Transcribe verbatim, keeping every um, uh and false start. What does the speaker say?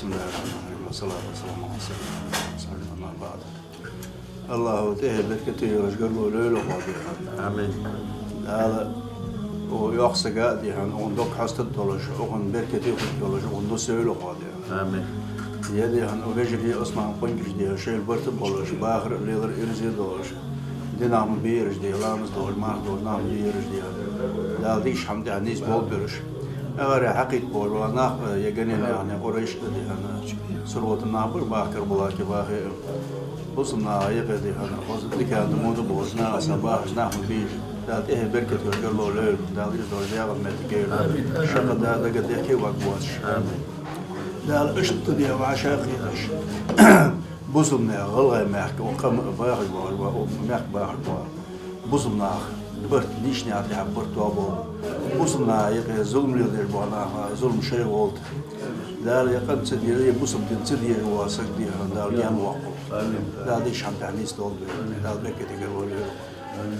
بسم الله الرحمن الرحيم. والصلاة والسلام على سيدنا محمد وعلى آله وصحبه أجمعين. أما بعد. АллахӀа тӀехье беркате йолаш гаргало лойла хьо, дий хьона. Амин. Дала укх йоккхача сага, дий хьона, укхун дог хьоастаргдолаш, укхун беркате хургдолаш, укхун дус йойла хьо, дий хьона. Амин. Е, дий хьона, укх вежарий Ӏусман-Къонгий, дий хьона, шоайла барт а болаш, бахар а, лелар а, ираз а долаш, динах ма бий ераш, дий хьона, ламаз долаш, марха долаш нах ма бий ераш, дий хьона. Дала дикача хӀаман тӀа нийсболба ераш. Эггара хьакхийтта болаш бола нах, е ганенах, е Къурайш а, дий хьона, сурвота нах ба уж, бахар, балаки бахе а. Бусалба наха юкъе, дий хьона, хоза дикан да, мунда болаш, наха санна бахаш нах ма бий уж. Дала тӀехье беркате йолаш гаргало лойла, Дала ираз долаш дегӀа моттиг йойла. Амин. Шаккха да дага дехке ваг воацаш. Амин. Дала иштта, дий хьона, вӀашагӀкхеташ, бусалба наьха, гӀалгӀай мехка, укх къам бахаш бола, укх мехка бахаш бола бусалба наха барт, нийсача наьха тӀехьа барт тоаболба. Бусалба наха юкъе зулам леладеш бола наха зулам шоай гӀолла. Дала е къам ца дезаш, е бусалба дин ца дезаш вола саг, дий хьона, Дала гаьна воаккхалба. Амин. Дала дикача хӀаман тӀа нийсдолда вай. Дала беркате гаргало лойла. Амин.